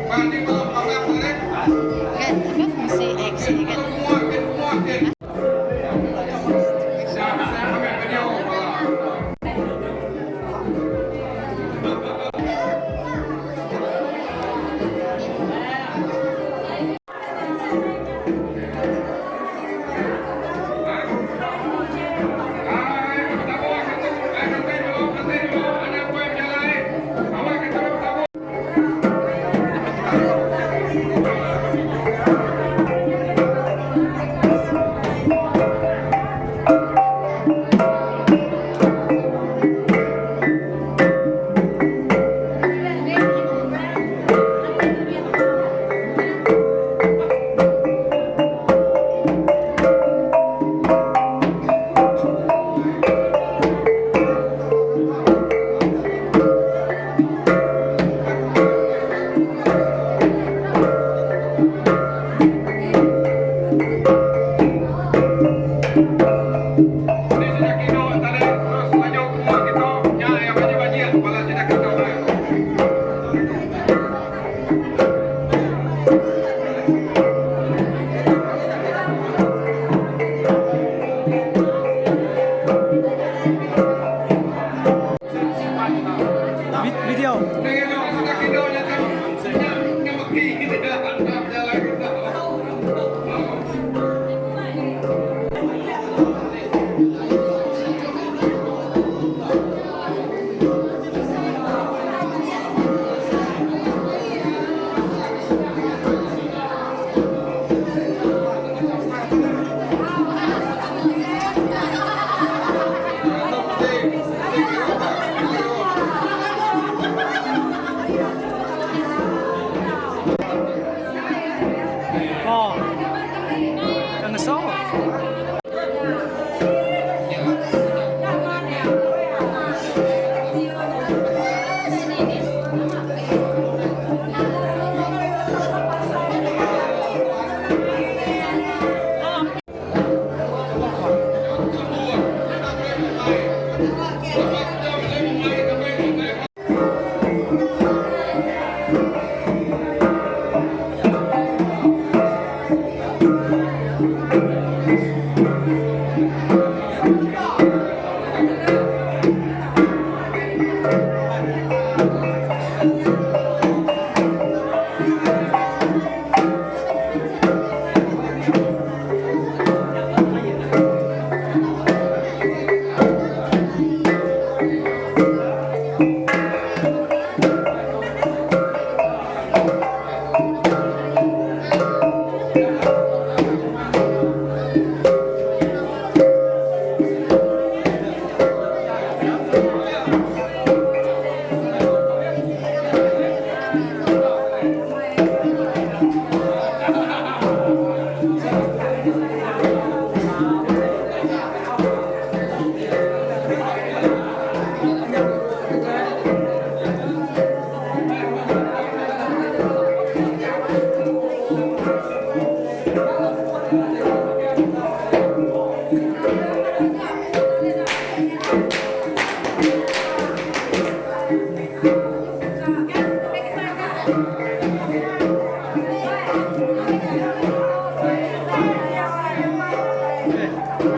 Kan, apa fungsi X ni kan? Video.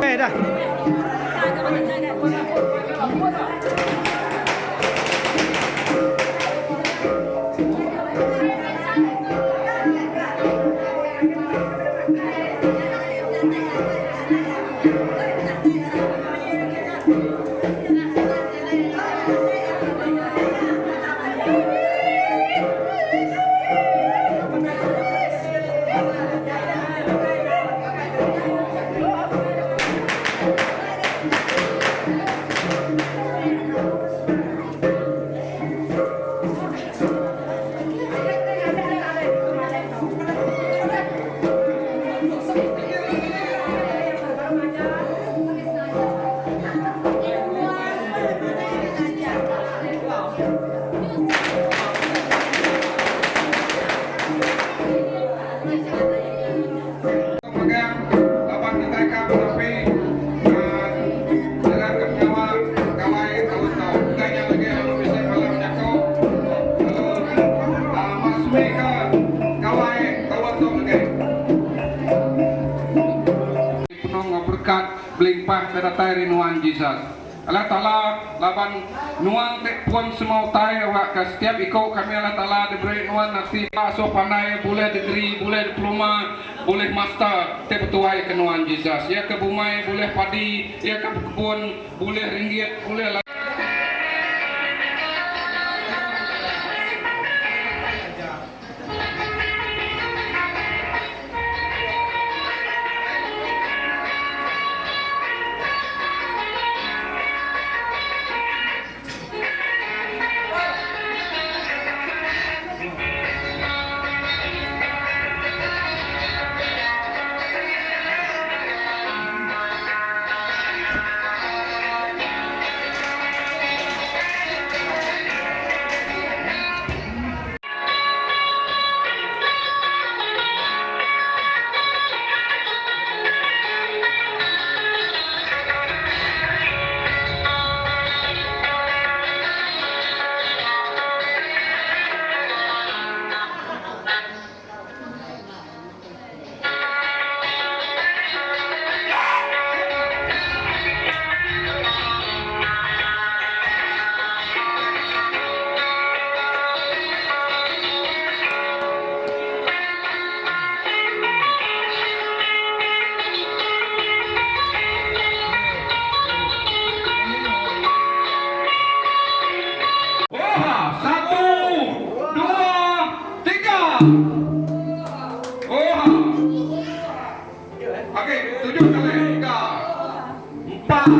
Eh dah. Pegang laban kitai ka besampi nyerah ke pengawa gawai taun tu. Udah nya lagi lalu bisi bala bejaku lalu masui ke gawai taun tu lagi. Penuh enggau berekat belimpah ke datai ari nuan Jesus. Allah Taala laban nuan ti pun semua utai awakka setiap iku kami Allah Taala diberi nuan ati asuh pandai bulih degree bulih diploma bulih master ti betuai ke nuan Jesus iya ke bumai bulih padi iya ke bekebun bulih ringgit bulih. Oha, satu, dua, tiga. Oha. Okey, tujuh kali. Tiga, empat,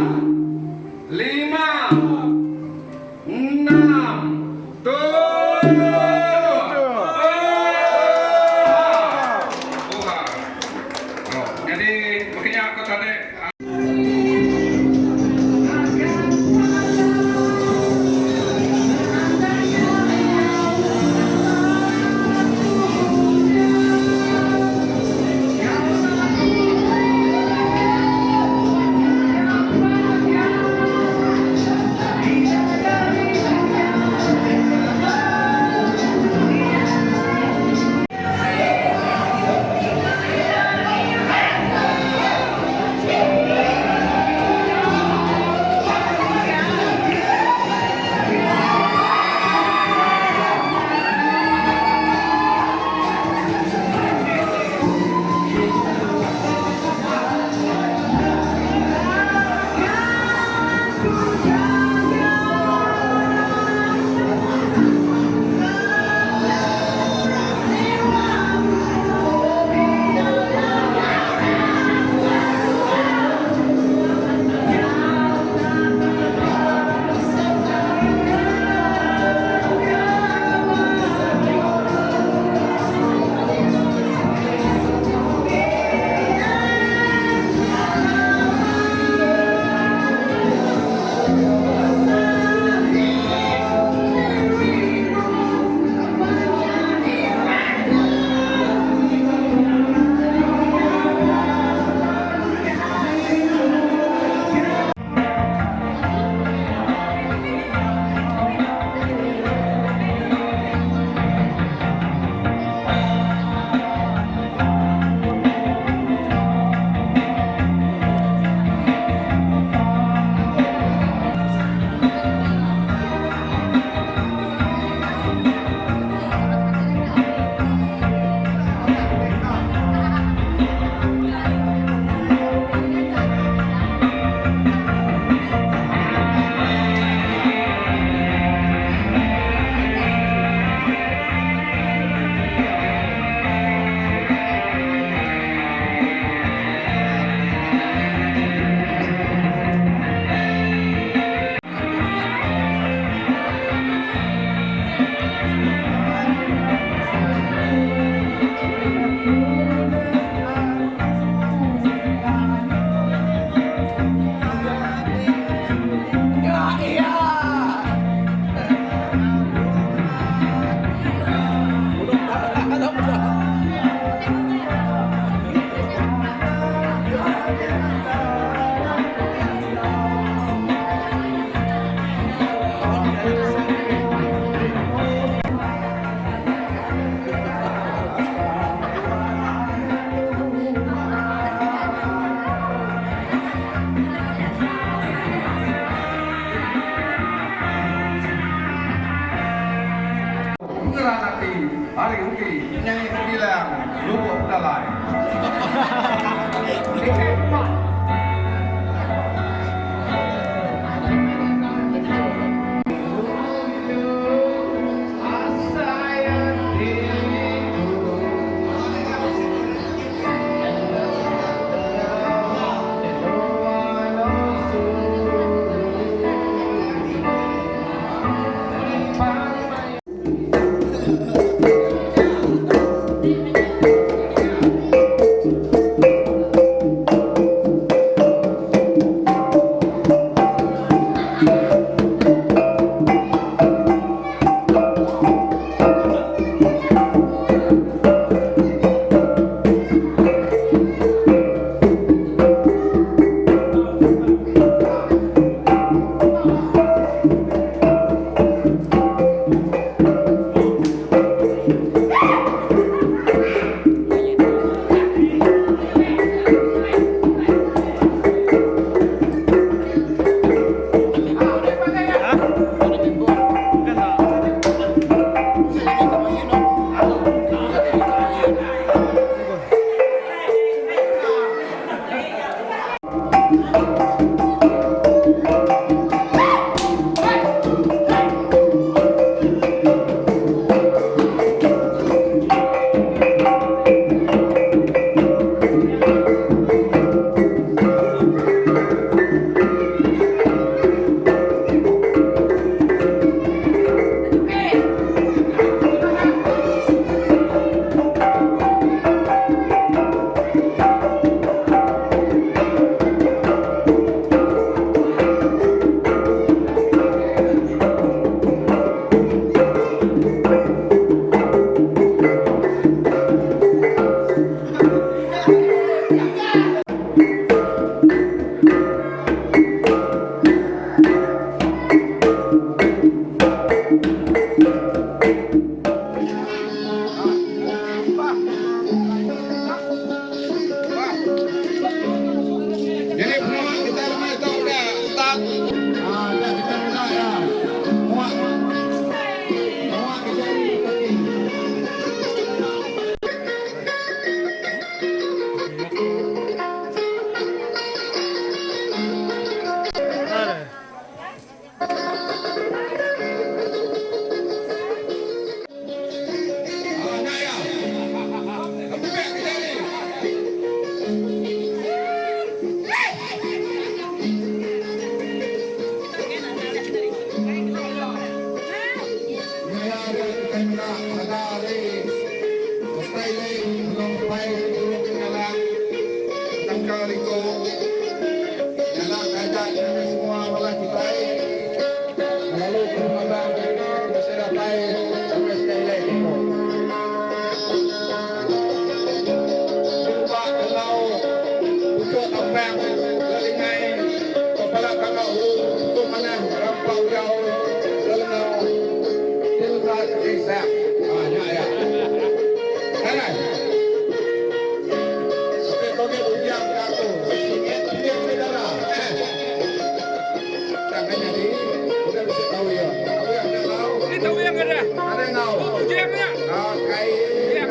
lima, enam, tujuh. Oha. Oha. Oh, jadi makanya aku tadi. Pengeran ati ari ugi penyanyi tebilang Lubok Pedalai. Jadi pengawa kita lemai tu udah start. Ah, dah kita mula ya. Muak. Muak kita ni. Ah, nak ya. Lebih baik kita ni. Maya ada kita mula sadari. Australia belum pai belum kenalan. Tangkal iko. Nyala kajian kami semua malah kita. Lalu perkembangan kita datai sampai sekali lagi. Jumpa kalau pucuk tapang lelingai kepala kalau tu mana rampau jauh lelengau tilka kisah. Ah, nya ya. Kan? Okey, toge ujian kartu. Ingat dia saudara. Jangan jadi, udah bisa tahu ya. Tahu ya, ada tahu. Ini tahu yang ada. Ada tahu. Ujiannya. Ah, kai ya.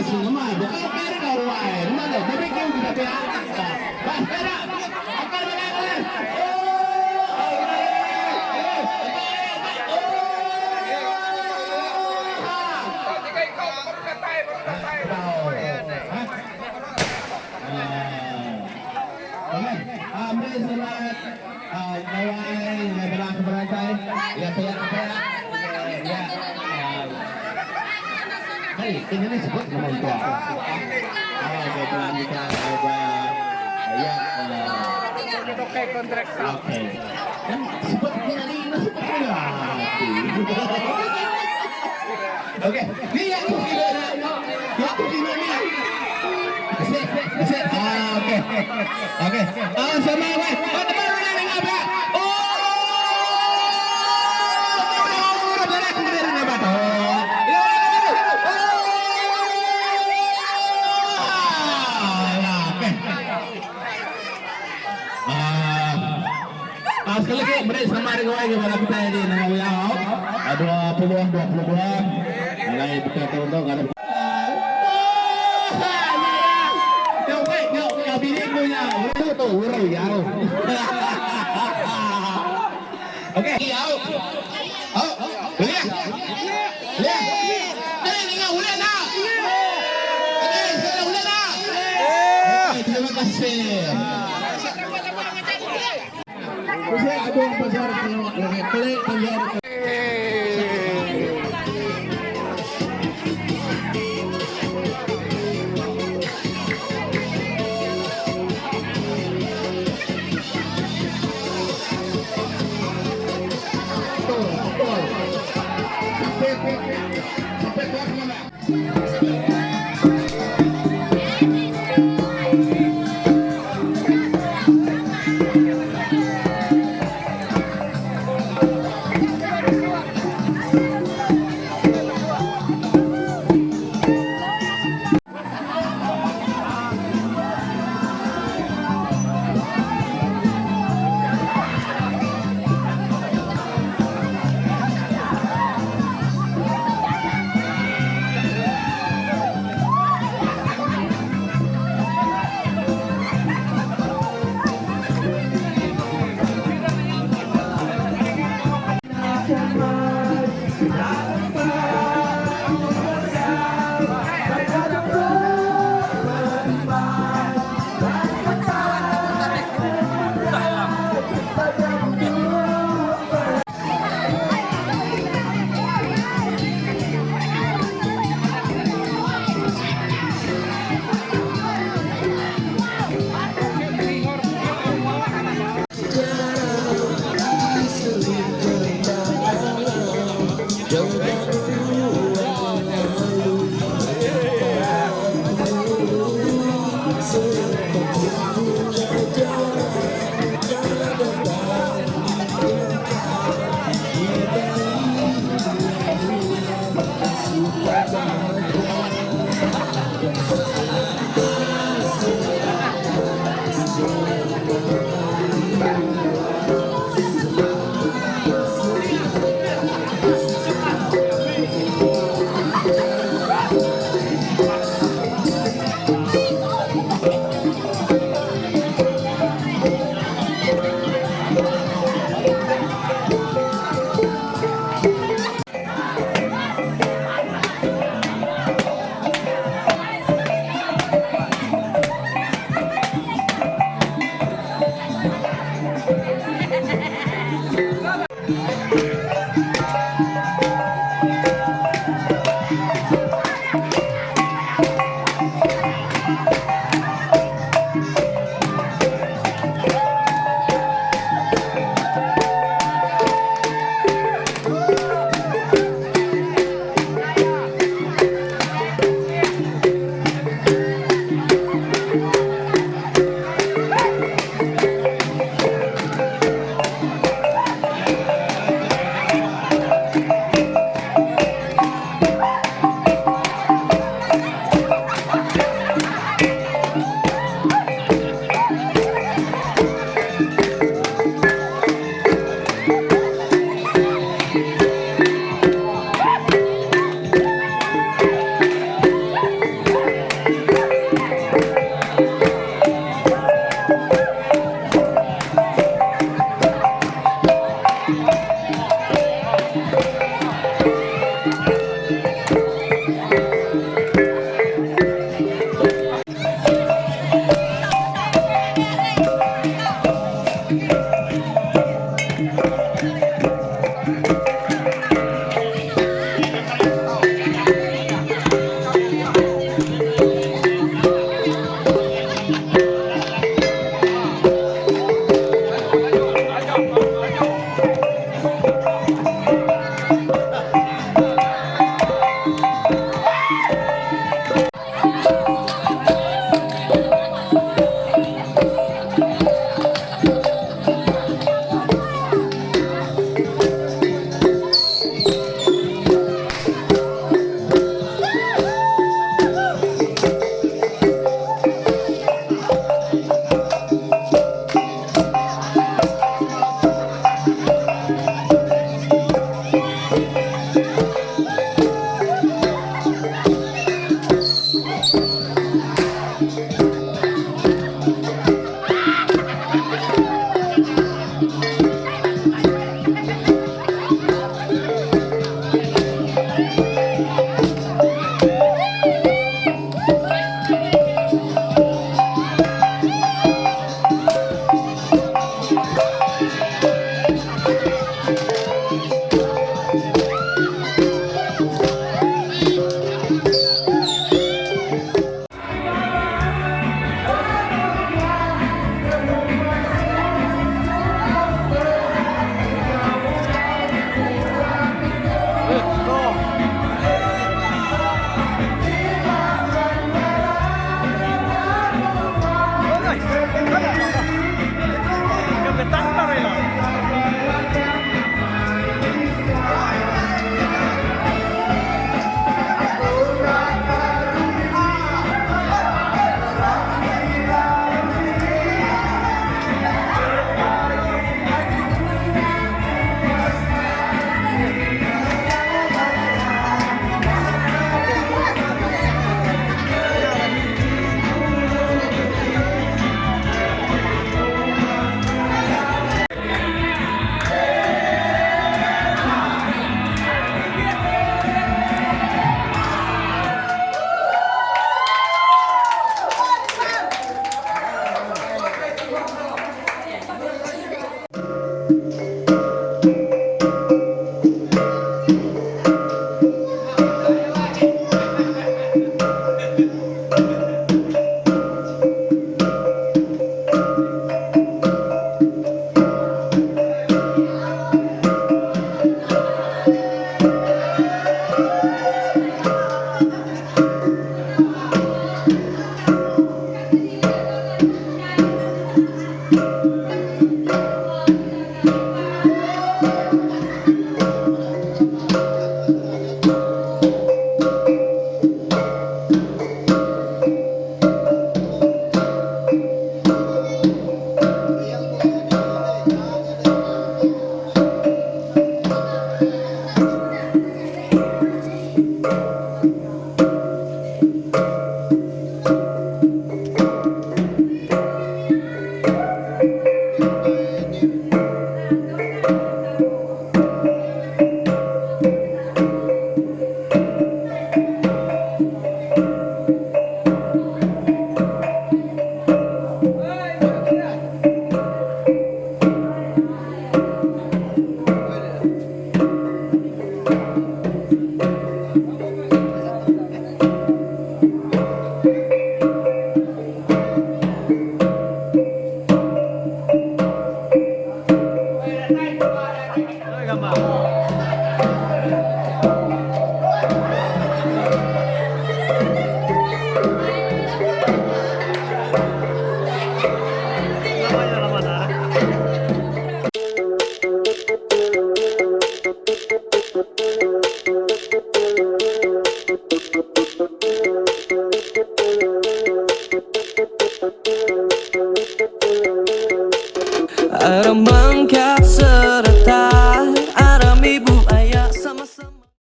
Nama bukan ukai ri kau ruai. Nama tu BBQ kita pia. Bah, pera. Angkat bala kalian. Oh, Ambil selamat gawai ngagai bala ke berantai ya pia pia ya. Hei, tinggal ni sebut nama itu. Ah, okay, pelan kita ada ya. Okay. Kan sebut ni sebut ni. Okey, ni yang aku kira nak. Yang aku kira ni. Asyik, asyik. Ah, okey. Okey. Ah, sama weh. Oh, teman mana dengan apa? Oh! Ah, sekali lagi beri selamat hari gawai kepada kita di Nanga Uyau. 20 22. Alai betul betul ada. Yo, wait, yo, yo, bini punya. Tu tu, uru ya. Okey, yo. Oh, boleh. Boleh. Boleh dengan boleh tak? Okey, sekarang boleh tak? Okey, terima kasih. Saya ada apa?